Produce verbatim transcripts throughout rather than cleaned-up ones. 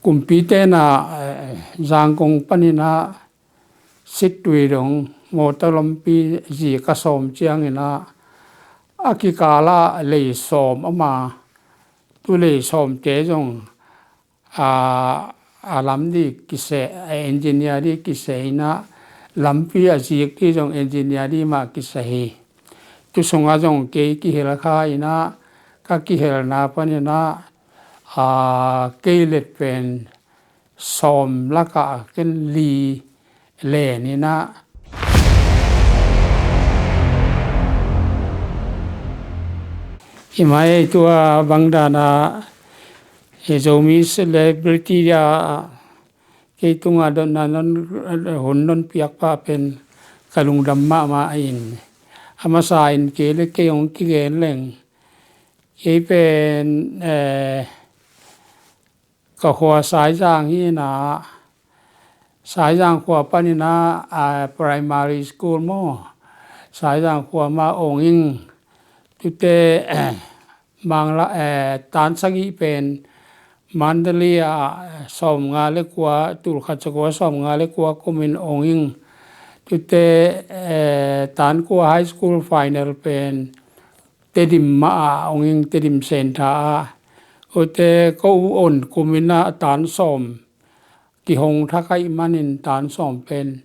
Kumpite na, eh, Zangkong panin ah Sittwe dong mawtaw lampi zi ka sawm ciangin ah, a kikal ah lei sawm a ma, tu lei sawmte zong, a, a lam ding kiseh, a engineer ding kiseh in ah, lampi a zik ding zong engineer ding mah kiseh hi. Tu sungah zong kei kihel kha in ah, ka kihelna panin ah, a, kei let pen sawm lakah ken li len in ah, i mai ei tua bang dan ah, i Zomi celebrity a kei tungah dotna non, hun non piak pa pen ka lungdam mahmah in, a masa in kei le kei hong kigen leng, kei pen, eh, ka khua Saizang hi in ah, Saizang khua panin ah, a, primary school maw, Saizang khua mah ong ing, tute, eh, Mangla, eh, tan sagih pen Mandalay ah sawmnga le kua, tul khat za kua sawmnga le kua kumin ong ing, tute, eh, tan kua high school final pen Tedim mah ah ong ing, Tedim Centre ah. Ute ko u on kumin ah tan sawm kihong thak ahih manin tan sawm pen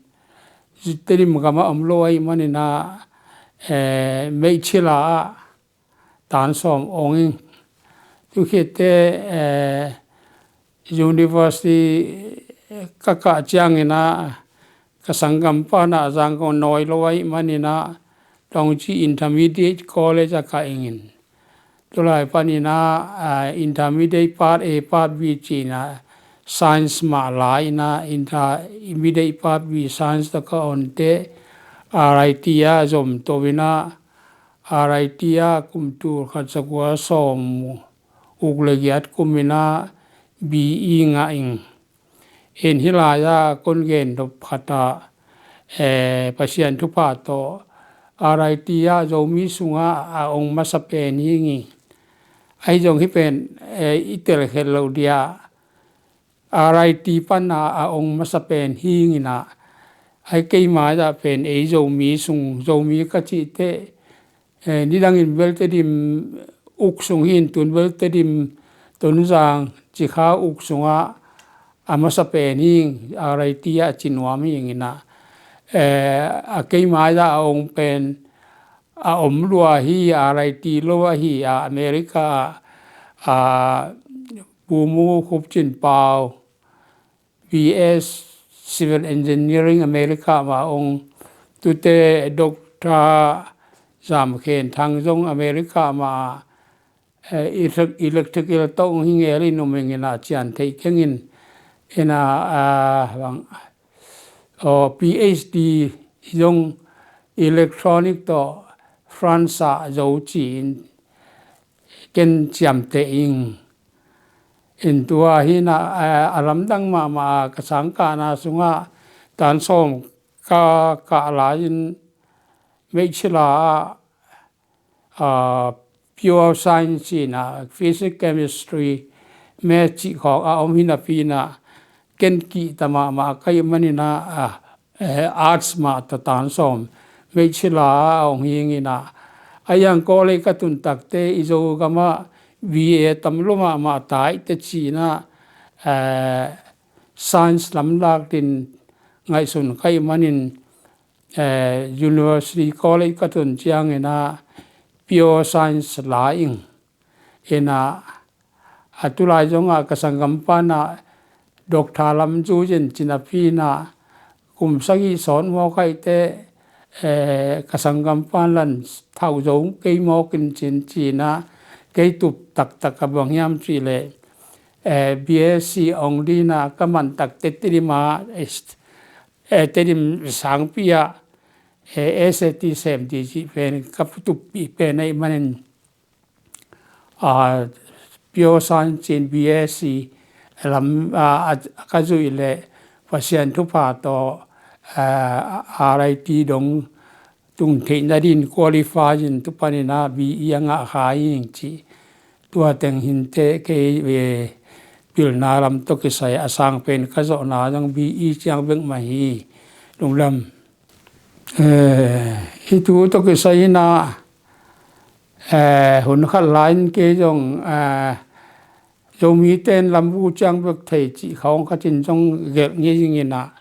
Tedim gamah om lo ahih manin ah, eh, Meichila ah tan sawm ong ing. Tu khitte, eh, university ka kah ciangin ah, ka sanggampa na Zangkong nawi lo ahih manin ah, Taungci Intermediate College ah ka ing in. Tulai panin ah, ah, intermediate part A, part B ci-in ah, science mah la in ah, intermediate part B science tawh ka on teh, R I T ah zom to in ah, R I T ah kum tul khat za kua sawm uk le giat kumin ah B E ngah ing. In hih lai-ah kon gen dop khat ah, eh, Pasian thupha tawh R I T ah Zomi sungah a ong masa pen hi ing. Ahi zong hih pen, eh, i telkhiat loh dia, R I T pan a, a ong masa pen hi ing in ah, ahi kei mai-ah pen ei Zomi sung, Zomi ka cih teh, eh, nidangin bel Tedim uk sung hi in, tun bel Tedim, Tonzang, Cikha uk sungah a masa pen hi ing, R I T ah ci nuam hi ing in ah, eh, a kei mai-ah a ong pen a om lua hi, R I T lo ahi a, America ah, a, Pu Mu Khup Cin Pau, B S Civil Engineering America mah ong, tute Doctor Zam Khen Thang zong America mah, eh, elec-, electrical tawh ong hi ngel in um ing in ah, cian theih keng in, in ah, ah, bang, oh, P H D zong electronic tawh France ah zo ci-in ken ciamteh ing. In tua hi in ah, a, a lamdang mahmah a ka sangkahna sungah tan sawm ka kah lai-in Meichila ah, ah, pure science in ah, physics, chemistry, math cih khawng a om hi napi in ah, ken kihta mahmah ka hih manin ah, ah, eh, arts mah tawh tan sawm Meichila ah ong hi ing in ah, a yang college ka tun takteh i Zogamah B A tam lua mahmah tai teh ci-in ah, eh, science lam lak dingin ngaihsun ka hih manin, eh, university college ka tun ciangin ah pure science la ing. In ah, a tulai zongah ka sanggampa in ah doctor lam zui in ci napi in ah, kum sagih sawt mawk ahih teh, eh, ka sanggampa in lan thau zo kei mawk in cin ci-in ah, kei tup taktak a bang hiam cih leh, eh, B S C ong dingin ah ka man takteh Tedim ah, eh, Tedim sangpi ah, eh, S A T sem ding cih pen ka tuppih pen ahih manin, ah, pure science in B S C lam, ah, a, ka zuih leh Pasian thupha tawh, ah, R I T dong tung theih nadingin qualify in tu panin ah B E a ngah kha ing ci. Tua teng hi inteh kei, eh, pilna lam tawh kisai a sang pen ka zawhna zong B E ciang bek mah hi. Lungdam. Eh, hih thu tawh kisai inah, eh, hun khat lai-in kei zong, eh, Zomite in lambu ciang bek thei cih khawng khat in zong gelh ngei ing inah,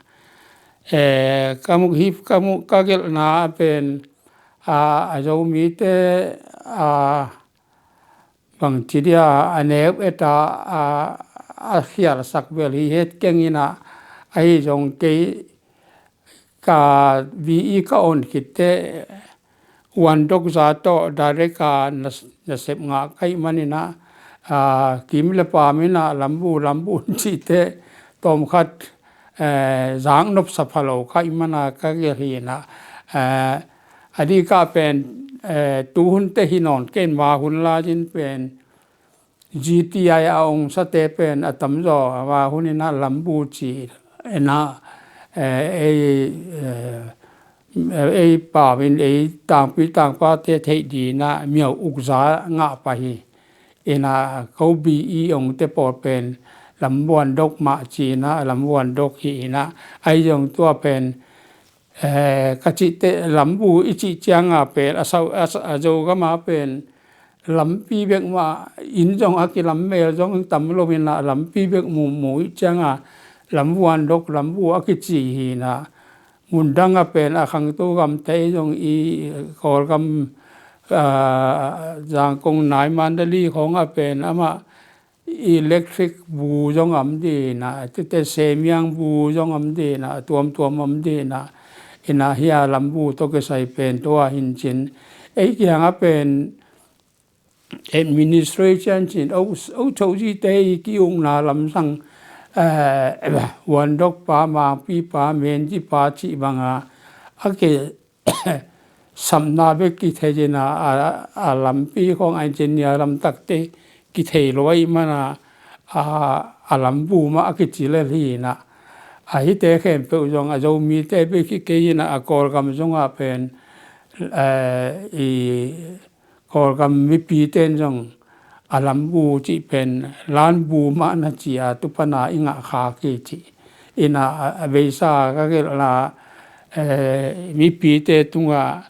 eh, ka muh hip ka muh ka gelhna pen, ah, a Zomite, ah, bangci dia a neu et a, a, a khialsak bel hi het keng inah, ahi zong kei ka B E ka on khit teh Wandok za tawh direct a na, nasep ngah ka hih man inah, a, kim le pam inah lambu, lambu cih teh tawmkhat, eh, zak nopsa pha lo ka hih man a ka gelh hi inah, eh, a dikah pen, eh, tuhun teh hi nawn kei in, ma hun lai-in pen G T I a ong sate pen a tamzaw a hun inah lambu ci inah, eh, ei, eh, ei pau in ei tangpi tangpate theih ding inah miau uk za ngah pah hi. Inah ko B E ongte pawl pen lambu Wandok mah ci inah, lambu Wandok hi inah, ahi zong tua pen, eh, ka cih teh lambu i cih ciang a pen a sau, a, a Zogam a pen lampi bek mah, inn zong a kilam, mel zong tam lo inah lampi bek mumu i ciang a lambu Wandok, lambu a kici hi inah, mun dang a pen a khangto gamte zong i Kawlgam, ah, Zangkong nai Mandalay khawng a pen amah electric bu zong om ding inah, tete semiang bu zong om ding inah, tuamtuam om ding inah, inah hih a lambu tawh kisai pen tua hi in cin. Ei kiang a pen administration cin, o, o chozite i ki-ukna lamsang, eh, Wandok pa, Mangpi pa, Menzi pa cih bang a, a ki sapna bek kithei inah, a, a lampi khawng a engineer lamtakte kithei lo ahih man a, a, a lambu mah a kici lel hi inah. A hihte khempeuh zong a Zomite bek hi kei inah, a Kawlgam zong a pen, eh, i Kawlgam mipite in zong a lambu cih pen lanbu mah na ci a, tu pan a i ngah khak hi ci inah, a, a beisa ka gelhna, eh, mipite tungah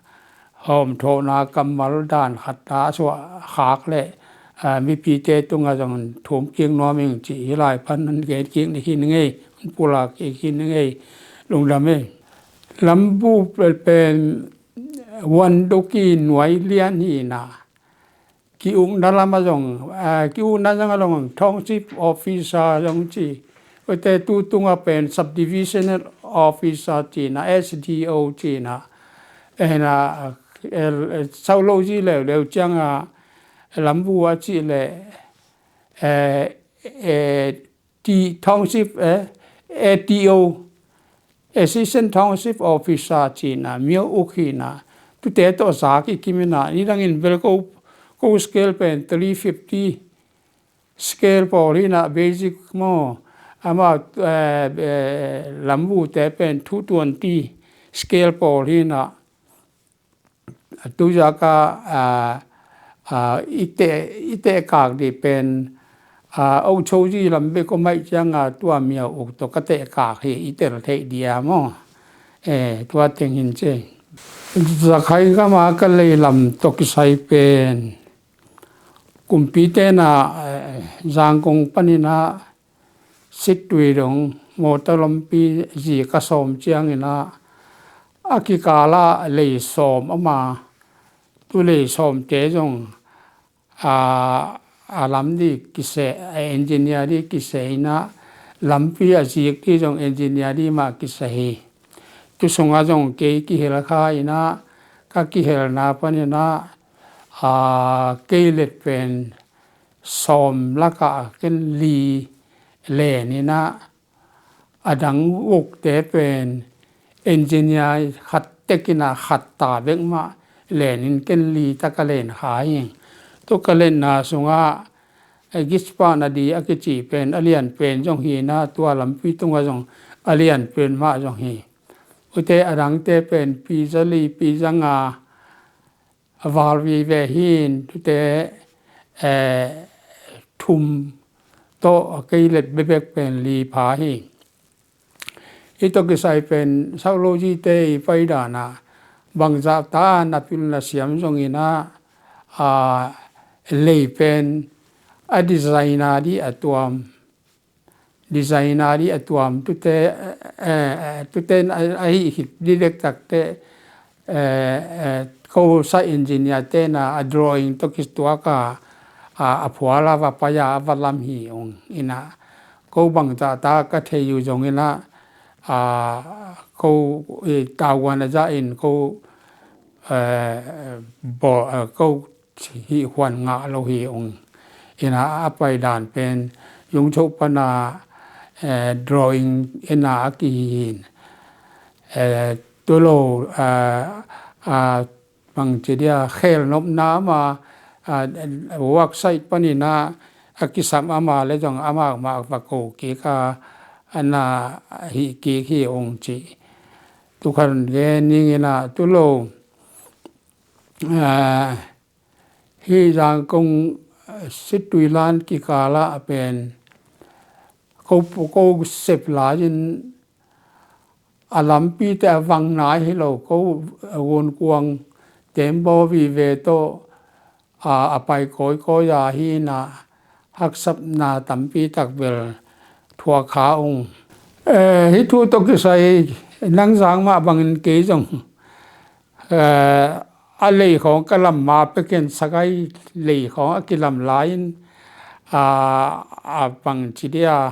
hawmthawhna kammal dan khat a suah khak leh, eh, mipite tungah zong thum kik nuam ing cih hih lai pan hong gen kik ni hi ing ei, hong pulak kik hi ing ei, lungdam ei. Lambu pen Wandok i nuai lian hi inah, ki-ukna lam ah zong, ah, ki-ukna zong a long township officer zong ci. Kote tu tung a pen subdivisional officer ci inah, S D O ci inah. Inah, eh, sau lo zi leuleu ciang a lambu a cih leh, eh, eh, T-, township, eh, A T O, Assistant Township Officer ci inah, miau uk hi inah, tute tawh zak i kim inah, nidang in bel ko, ko scale pen three fifty scale pawl hi inah, basic maw, amah, eh, eh, lambute pen two twenty scale pawl hi inah, a tuzak a, a, a, i teh, i tehkak dih pen, a, ochozi lam bek om ahih ciang a tua miau uk tawh ka tehkak hi, i tel theih dih a maw. Eh, tua teng hi in ci. Zakhai gam a ka lei lam tawh kisai pen kumpite inah, eh, Zangkong pan inah Sittwe dong mawtaw lampi zi ka sawm ciang inah, a kikal ah lei sawm om a, tu lei sawmte zong, a, a lam dih kiseh, a engineer dih kiseh inah, lampi a zik dih zong engineer dih mah kiseh hi. Tu sungah zong kei kihel kha inah, ka kihelna pan inah, a, kei let pen sawm lakah ken li len inah, a dang ukte pen engineer khat tek inah khat ta bek mah len in ken li tak a len kha hi. Tu ka lenna sungah, eh, Gispa Nadi a kici pen a lian pen zong hi inah, tua lampi tungah zong a lian pen mah zong hi. Ute a dangte pen pi za li, pi za nga a val vive hi in, tute, eh, thum tawh kei let bekbek pen li pha hi. Hih tawh kisai pen psychology te i paidan ah bangzah ta na pil na siam zongin ah, a, lei pen a design a dih a tuam, design a dih a tuam tute, eh, eh, tute a, a hih hih didek takte, eh, eh, ko sa engineer te na a drawing tawh kituak a, a, a phual a va pai a, a va lam hi ung. Ina ko bangzah ta ka thei uh zongin ah, a, ko, eh, tavuan a zah in ko, eh, bo, eh, ko hih huan ngah lo hi ung. Ina a paidan pen yung cho pana, eh, drawing ina a kihi hin. Eh, tulo, eh, a, bangci dia khel nopna ama, a, work site panina a kisam ama le zong ama ma va ko kik a, ana hih kik hi ung ci. Tukhan gen ning ina tulo, a, hih Zangkong, eh, Situilan kikala a pen ko, ko sep lai in a lampi te a vang nai hi lo ko, eh, Gunkuang tembaw vive tawh, a, a pai kawikawi a hi na haksapna tampi tak bel thuak kha ung. Eh, hih thu tawh kisai nang zang mah bangin kei zong, eh, a lei khawng ka lam ma pekin sagai lei khawng a kilam lai in, a, a bangci dia,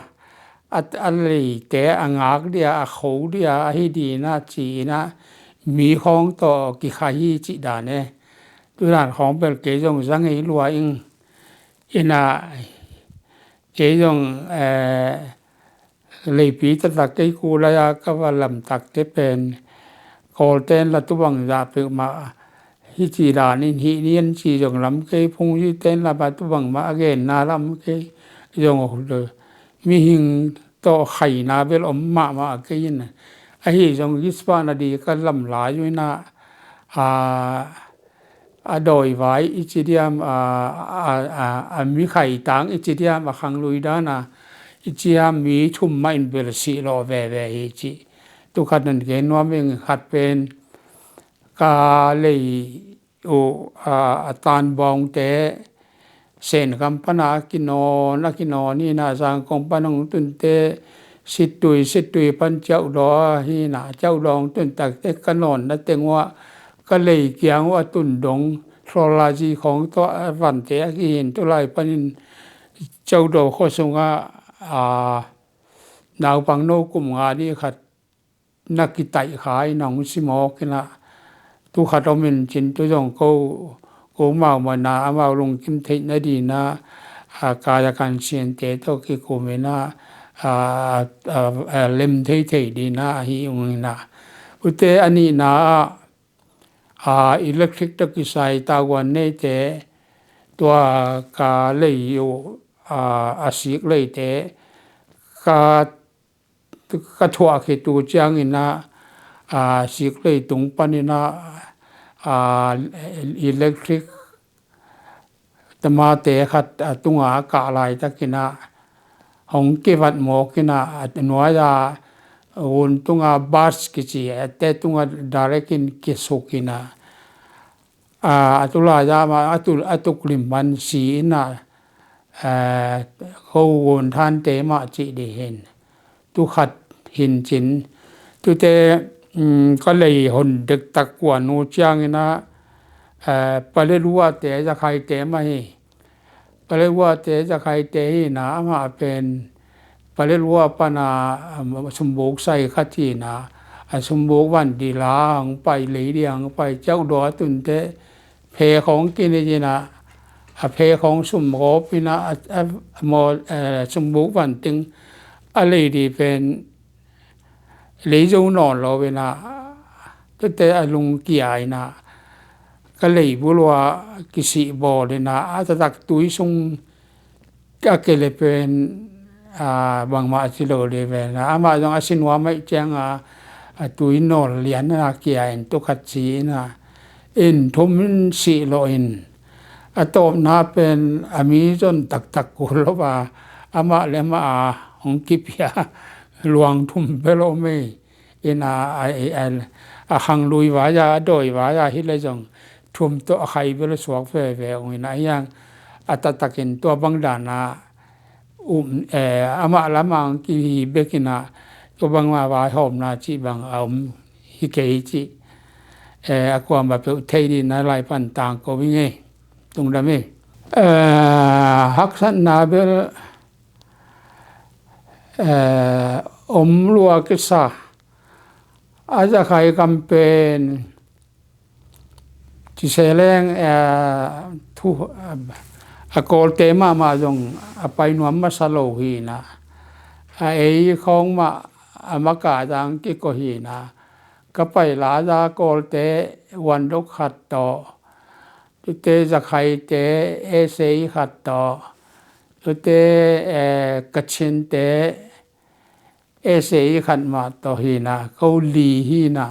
a, a leite a ngak dia, a kho dia, a hi dina ci ina mi khawng tawh kikha hi ci dan e. Tudan khawng bel kei zong zang ei lua ing ina kei zong, eh, leipi taktak kei ku lai a ka va lam takte pen Kawlten la tubang zah peuhmah hi ci danin hih nian ci zong lam kei, phungziten la ba tubang mah a genna lam kei zong mihing tawh khaina bel om mahmah a kei in ahi zong gispah na di ka lam lai uh ina, a, a dawivai i ci diam, a, a, a, a mi khaitang i ci diam, a khanglui dana i ci diam, mi thum mah in bel sih lawh veve hi ci. Tukhat nan gen nuam ing khat pen ka lei uh, a, a tanbawngte Sen kam pana a kinawn, a kinawn hi na, Zangkong pan hong tunte Situi, Situi pan Ciauhdaw hi na, Ciauhdaw hong tun takte ka nawnna teng uh ah ka lei kiang uh a tun dong, thlawlazi khawng tawh a vante a kihin tulai panin Ciauhdaw khua sungah, a, naupang no kum nga dih khat na kitaih kha in hong si mawk ina, tu khat om in cin tu zong ko, ko mau mana amau lungkim theih na dina, a, kaya kan siante tawh kikum ina, a, a, a, lem thei thei dina ahi ung ina. Ute a nihna ah, a, electric tawh kisai tavuan neite tua ka lei uh, a, a sik leite ka ka thuah khit uh ciangin ah, a, sik lei tung panin ah, a, electric tamate khat a tunga a kah laitakin ah hong kivat mawkin ah, a nuai-a gun tunga bus kici a te tunga direct in kisukin ah, a, a tulai-a mah a tu, a tuklim man si in ah, a, ko gun thante mah cih dih hin. Tu khat hin cin. Tute, um, ka lei hon dektak kuan uh ciangin ah, a, Paletwa te, Zakhaite mah hi. Paletwa te, Zakhaite hi na, amah pen Paletwa pana, um, sumbuk sai khat hi na, a sumbuk van dila hong pai, lei dia hong pai, Ciauhdaw a tunte phe khawng kinei in ah, a phe khawng sumgawp in ah, a, a, maw, eh, sumbuk van teng a lei dih pen lei zo nawn lo in ah, tute a lungkia in ah, ka lei bul uh ah kisih bawl in ah, a taktak tui sung a kele pen, a, bangmah a ci lo le pen, a, amah zong a si nuam ahih ciang a, a tui nawl lian a kia in tu khat ci in ah, in thum in sih lawh in, a tawpna pen a mi zon taktak kul lo a, amah le amah a hong kipia luang thum bel om ei. Ina a, a, a, a khang lui vai a, a dawi vai a hi le zong thum tawh a khai bel suak veve ung ina hiang a taktakin tua bang dana um, eh, amah lamang kihi bek ina tua bang ma vaihawmna cih bang a om hi kei cih, eh, a kuama peuh thei dina lai pan tangko i ngei. Tungdam i, eh, haksatna bel, eh, om lua kisa a zakhai kam pen ci se leng, eh, thu, eh, a kawlte mahmah zong a pai nuam masa lo hina. A ei khawng mah a maka dang kiko hina. Ka pai la za kawlte wandok khat tawh, tute zakhaite esei khat tawh, tute, eh, kachinte esei khat mah tawh hina, ko li hina.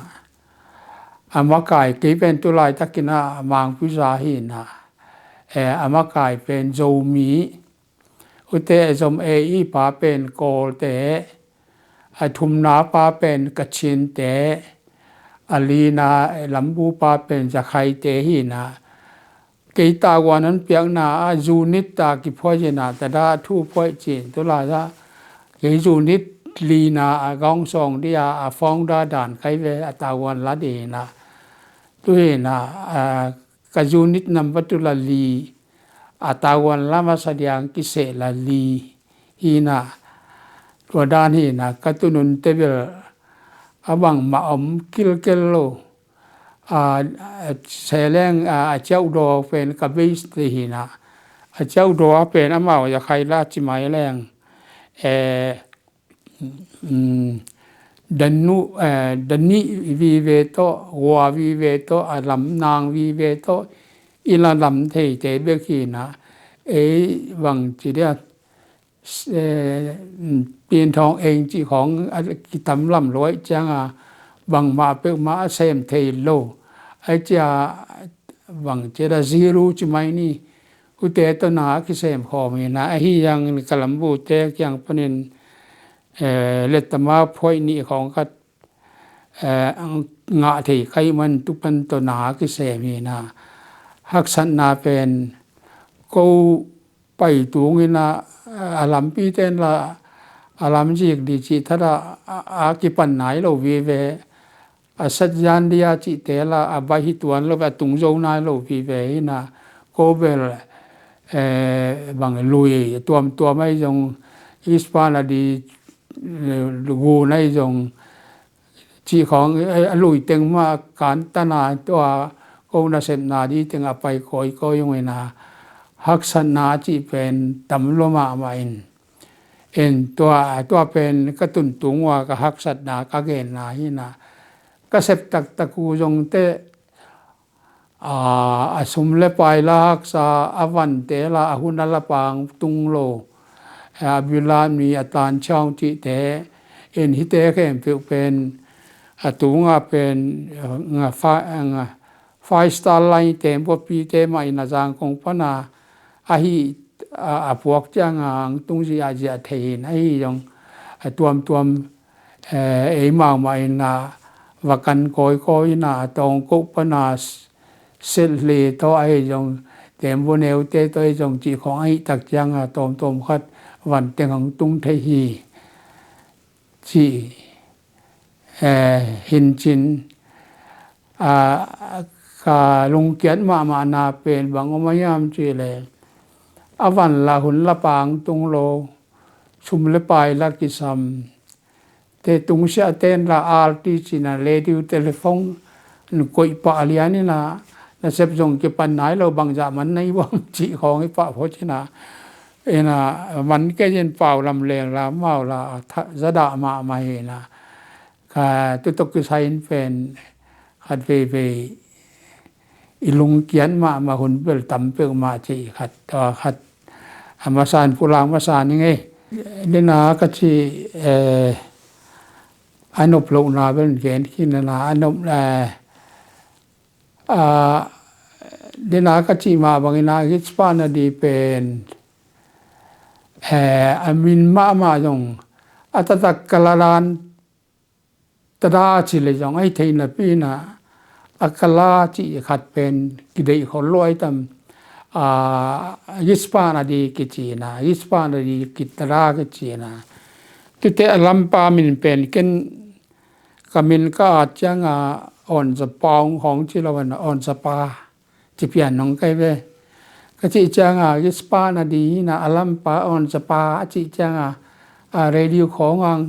A makai kei pen tu laitakina mangpuza hina. Eh, a makai pen Zomi, ute zom ei pa pen kawlte, a thumna pa pen kachinte, a lina lambu pa pen zakhaite hina. Kei taguan an piakna a zunit ta kiphuai zina tada thu phuai cin tu la za kei zunit lina a gawngsawng dia a founder dan kai ve a taguan la dina. Tu hina, a, ka zunit number tu la li a taguan la masa diang kiseh la li hina. Tua dan hina ka tunun tebel a bang ma om kilkel lo. A, a, seleng, a, a ciaudaw pen ka base te hina. A ciaudaw a pen amau ya khai la ci mai leng. Eh, mm, danu, eh, dani vive to, wa vive to, a lam nang vive to, ila lam thei te bek hina. Ei bang ci dia, eh, pianthawng eng cih khawng a kitam lam luai cianga bangmah peuhmah a sem thei lo. Ai cia bang cia da zero ci mai ni. Ute tawh na a kisem khawm hina ahi yang ka lambute kiang panin, eh, lettama phuaih nih khawng khat, eh, ngah thei kai man tupan tawh na a kisem hina. Haksatna pen ko pai tungin a, a lampi ten la a lam zik di cih thada a, a kipan nai lo vive, a sat zan dia cih te la a bai hi tuan lo a tung zo nai lo vive hina. Ko bel, eh, bang lui tuamtuam ai zong ispan a di, eh, gun ai zong cih khawng, eh, a lui teng mah kan tana tua ko nasepna di teng a pai kawikawi ung ina. Haksatna cih pen tam lua mahmah in. In tua, tua pen ka tuntung ua ka haksatna ka genna hina. Ka sep taktak uh zong te, a, a sum le pai la haksa, a vante la a hun a la pang tung lo. A bilan mi a tan ciang cihte in hite khempeuh pen a tunga pen, a, nga fa, nga five star line te buapi te mah in a zang kong pana ahi, a, a puak cianga ang tung zia zia thei in ahi zong a tuamtuam, eh, ei maumah in a va kan kawikawi in a tawngkoh pana s-, selh hle tawh ahi zong tembaw neute tawh ahi zong cih khawng ahi tak cianga tawmtawm khat vanteng hong tung thei hi. Cih, eh, hincin, a, ka lungkiat mahmahna pen bang om a hiam cih le a van la hun la pang tung lo, sum le pai la kisam te tungsiah ten la alti cina radio telephone koih pah lian ina nasep zong kipan nai lo bangzah man na i bawm cih khawng i pah phot ina. Ina man kei in pau lam leng la mau la a tha-, zadah mahmah hi ina. Ka tutok kisai in pen khat veivei i lungkiat mahmah hun bel tam peuhmah cih khat, tua khat a masan pulak masan i ngei. Dina ka cih, eh, a nop lohna bel gen khin ina a nop, eh, a, dina ka cih mah bangin a hits pahna di pen Eh, a min mahmah zong a taktak Kaladan Tada ci le zong a hi thei napi in ah, a Kala cih khat pen kideih khol lua hi tam. Ah, Yispan Adi kici in ah, Yispan Adi ki Tada kici in ah. Tute a lampa min pen ken ka min ka at ciang a, Awn Zapa hong hong ci lo in ah, Awn Zapa ci pian nong kai ve. Ka cih ciang a, Yispan Adi hi in ah, a lampa Awn Zapa a cih ciang a, a radio khawng ang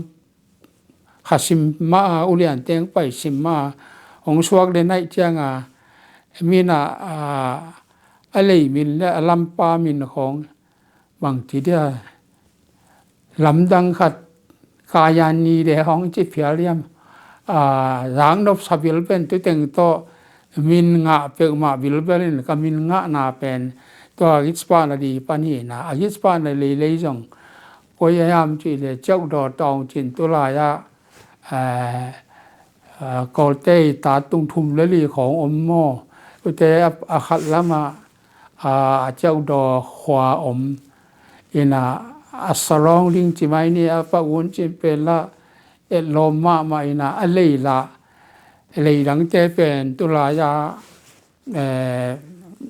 kha sim mah a, ulian teng pai sim mah a, hong suak le naih ciang a, min a, a, a lei min le a lampa min khawng bang ci dia, lamdang khat, Kayani de hong ci phial diam. A, zang nop sa bil pen tu teng tawh min ngah peuhmah bilbel in, ka min ngahna pen tua Yispan Adi pan hi in ah, a Yispan Adi lei zong koi a hiam cih le, Ciauhdaw Tawng Cin, tulai ah, eh, eh, Kawlte i ta tung thum le li khawng om maw? Tute a, a khat lam ah, a, a Ciauhdaw khua om in ah, a Salawng Ling ci mai ni, a Pa Un Cin pen lah etlawm mahmah in ah, a lei lah, lei dangte pen tulai ah, eh,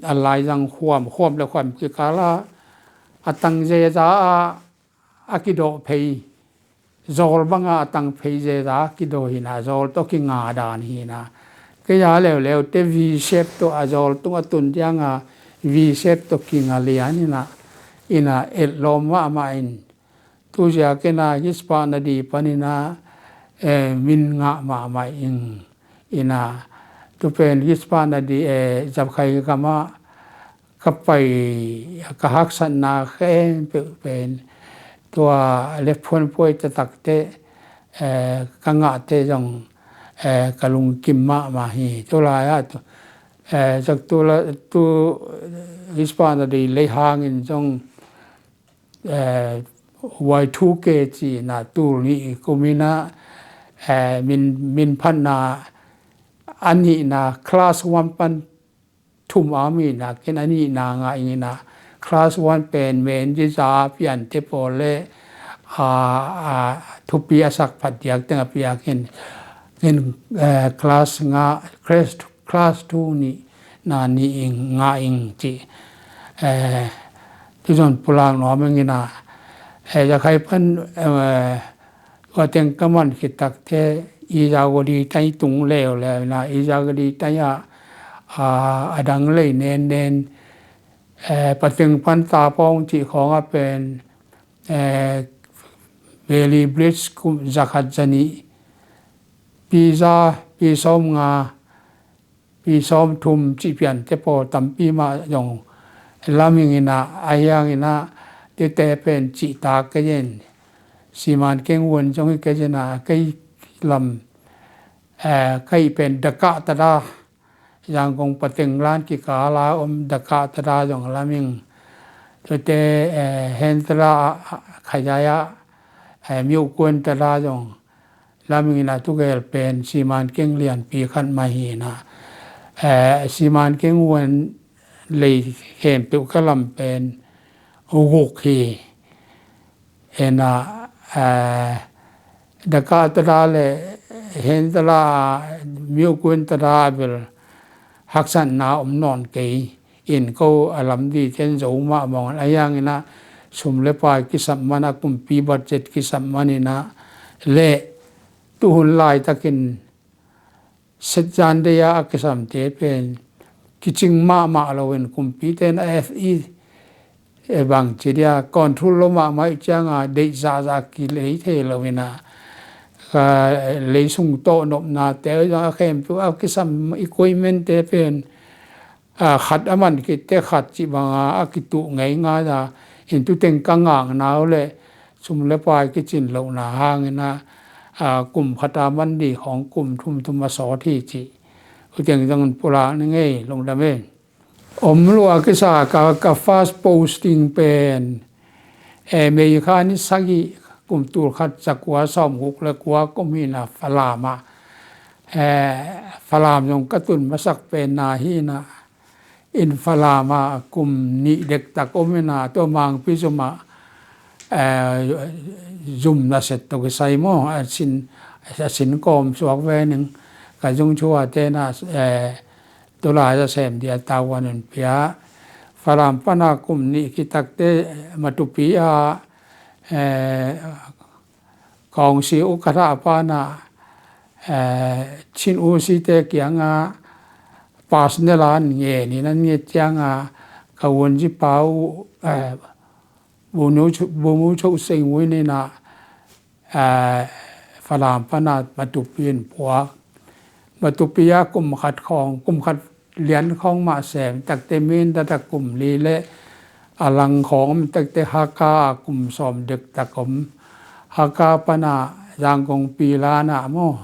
a laizang khuam, khuam le khuam kikal ah a tang zeza ah a kidawh phei, zawl bang ah a tang phei zeza a kidawh hi in ah, zawl tawh kinga dan hi in ah. Kei a leuleu te V shape tawh, a zawl tung a tun ciang a V shape tawh kinga lian in ah, in ah etlawm mahmah in, tu ziak in ah Yispan Adi pan in ah, eh, min ngah mahmah ing in ah, tu pen Yispan Adi, eh, Zapkhai gam ah ka pai, ka haksatna khempeuh pen tua le phuanpuai taktakte, eh, ka ngahte zong, eh, ka lungkim mahmah hi. Tulai ah tu, eh, zak tu la, tu Yispan Adi lei hangin zong, eh, Y two K ci in ah, tul nih kum in ah, eh, min, min phatna a nihna, class one pan thum a om in ah, ken a nihna ngah ing in ah, class one pen men ziza piante pawl le, a, a, thupi a sak phat diak teng a piak in, ken, eh, class nga, class, class two nihna ni ing, ngah ing ci. Eh, tu zong pulak nuam ing in ah, eh, Zakkhai pan, eh, tua teng ka man khit takte, Izagodi tai tung leuleu in ah, Izagodi tai ah, a, a dang lei nennen, eh, Pateng pan Tapawng cih khawng ah pen, eh, Valley Bridge kum zakhat zanih, pi za, pi sawm nga, pi sawm thum cih piante pawl tampi mah zong lam ing in ah, a hiang in ah, tute pen cihtak kei in, Siman Keng Wun zong hi kei in ah, kei lam, eh, kei pen Dakah Tada, Yangon Pateng lan kikal a om Dakah Tada zong lam ing. Tute, eh, Hen Tada, ah, ah, Khayai ah, eh, Myo Kwan Tada zong lam ing in ah, tu gel pen Siman Keng lianpi khat mah hi in ah, eh, Siman Keng Wun lei khempeuh ka lam pen guk hi in ah, eh, Dakah Tada le Hen Tada, Myo Kwan Tada bel haksatna om nawn kei in, ko a lam di ten zo mah mawng in, a hiang in ah sum le pai kisam man, a kumpi budget kisam man in ah, le tu hun laitakin set zan dei a a kisamte pen kicing mahmah lo in, kumpite in a F E, eh, bang ci dia, control lo mahmah ih ciang a, deih zahzah kilei thei lo in ah, ka lei sung tawh nopnate zong a khempeuh a kisam equipment te pen, a, khat a man khit teh khat cih bang a, a kituh ngeingai a, in tu teng ka ngakna uh leh sum le pai kicin lohna hang in ah, a, kum khat a man di khawng kum thum thum a sawt hi cih. Tu teng zong pulak ni ngei, lungdam e. Om lua kisa ka, ka first posting pen, eh, May kha ni sagih, kum tul khat za kua sawm guk le kua kum hi in ah, Falam ah, eh, Falam zong ka tun masak pen na hi in ah, in Falam ah kum nih dektak om in ah, tua Mangpi zum ah, eh, zum naset tawh kisai maw, a sin, a sin kawm suak ve ning. Ka zung chua te na, eh, tulai a sem dia tavuan in pia. Falam pana kum nih khit takte Matupi a, eh, kawngsi u ka thah pana, eh, Chin U C te kianga personal an nge ni nan nge cianga ka wunzi pau, eh, Bumu Cho seng wui nina, eh, Falam pana Matupi in puak. Matupi a kum khat khawng, kum khat lian khawng mah sem takte Mindat a kum li le a lang khawng om takte Hakha a kum sawm dektak om. Hakha pana Zangkong pilana maw,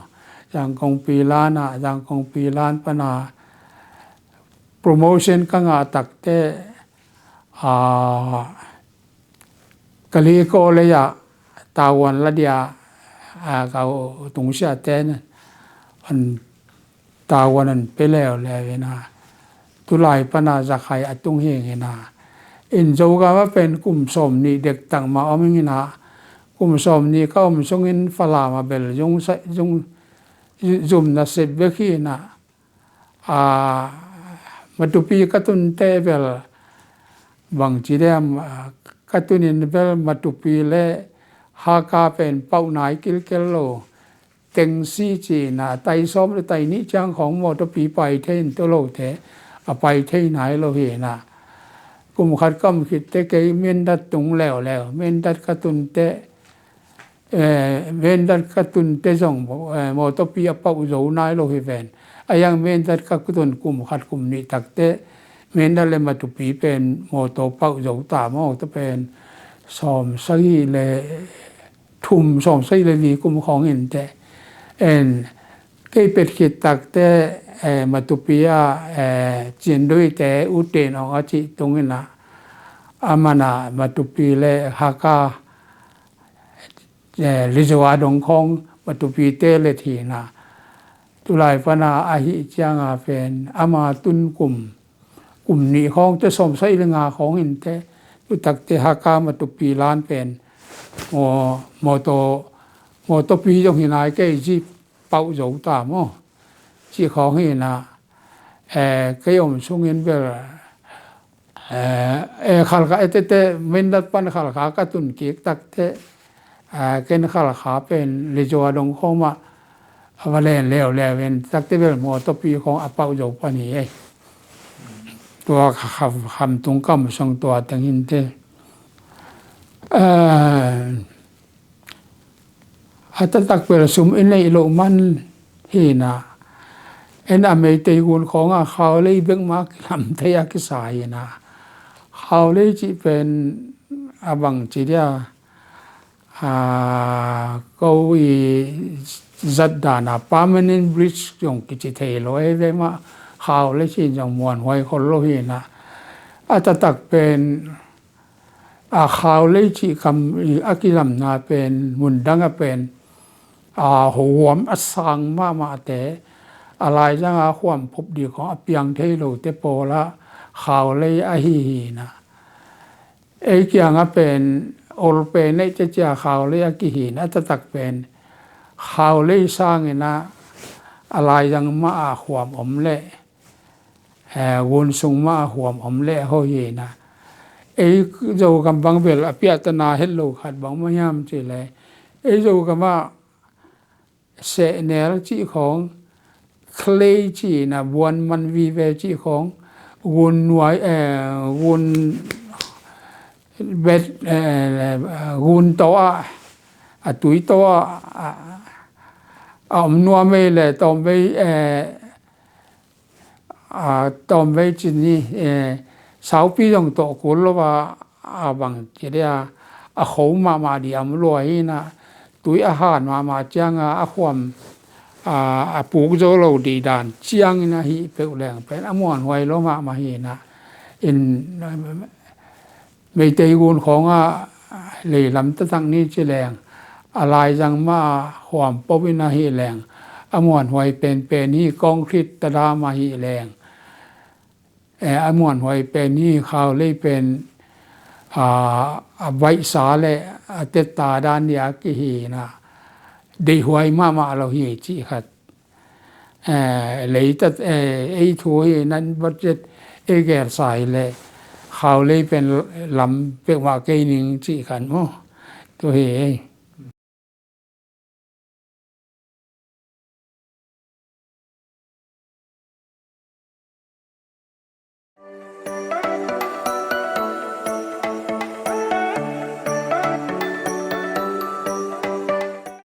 Zangkong pilana, Zangkong pilan pana promotion ka ngah takte, a, Kali College ah tavuan la dia, a, ka tungsiate an tavuan an pe leuleu ina, tulai pana zakhai a tung hing ina. In Zogam a pen kum sawm nih dektak mah om ing ina, kum sawm nih ka om sungin Falam a bel zung sa, zung, zum naset bek hi ina. A, Matupi ka tunte bel bangci diam, a, ka tunin bel Matupi le Hakha pen pauh nai kilkel lo. Tengsi cina tai sawm le tai nih ciang khawng mawtawpi pai thei in tu lote a pai thei nai lo hi ina. Kum khat ka om khitte kei Mindat tung leuleu, Mindat ka tunte, eh, Mindat ka tunte zong, eh, mawtawpi a pauh zo nai lo hi ven. A yang Mindat ka tun kum khat kum nih takte Mindat le Matupi pen mawtaw pauh zo ta, mawtaw pen sawm sagih le thum, sawm sagih le li kum khawng in te. En, kei pet khit takte, eh, Matupi a, eh, Cindui te U Tin Aung a cih tung ina, a mana Matupi le Hakha, eh, Lizo a dong khawng Matupi te le thina. Tulai pana ahi cianga pen ama tun kum, kum nih khawng te sawm sagih le nga khawng in te, tu takte Hakha Matupi lan pen, maw, mawtaw, mawtawpi zong hi nai kei, zip pauh zo ta maw, cih khawng hi ina, eh, kei om sungin bel, eh, eh, Khalkha, eh, tete, Mindat pan Khalkha ka tun kik takte, eh, ken Khalkha pen Lizo a dong khawng mah a va len leuleu in takte bel mawtawpi khawng a pauh zo pan hi ei. Tua kha, kha, Khamtung ka om sung tua teng hinte. Eh, a taktak bel sum i neih loh man hi ina. En a Meitei gun khawnga Khaolei bek mah kilam thei a kisa hi ina. Khaolei cih pen a bangci dia, a, ko i zat dana permanent bridge zong kici thei lo, ei ve mah Khaolei cih zong muanhuai khol lo hi ina. A taktak pen a Khaolei cih kam a kilamna pen mundang a pen, a, huam a sang mahmahte, a laizanga huam phop dih khawng a piang thei lote pawla Khaolei ahi hi ina. Ei kianga pen ol pen neih ciacia Khaolei a kihi ina, a taktak pen Khaolei sangina a laizang mah a huam om leh, eh, gun sung mah a huam om leh ho hi ina. Ei Zogam bang bel a piahtana het lo khat bang mah hiam cih leh, ei Zogam ah sehnel cih khawng, clay cih ina, buan man vive cih khawng, gun nuai, eh, gun bet, eh, gun tawh ah, a tui tawh ah, a, a om nuam ei le tawm vei, eh, a, tawm vei cin hi, eh, saupi zong tawh kul lo a, a bang ci dia, a kho mahmah dih a om lua hi ina, tui a han mahmah cianga a huam, a, a puk zo lo dih dan ciangin ahi peuh leng pen a muanhuai lo mahmah hi ina. In, Meitei gun khawnga leilam taktak ni ci leng, a laizang mah a huam pop in ahi leng, a muanhuai penpen hi concrete tadam ahi leng, eh, a muanhuai pen hi Khaolei pen, a, a baihsa le a tetta dan dia kihi na, deihhuai mahmah lo hi cih khat. Eh, leitat, eh, ei thu hi nan budget ei gelsa hi le khau lei pen lam peuhmah kei ning cih khat maw. Tu hi ei.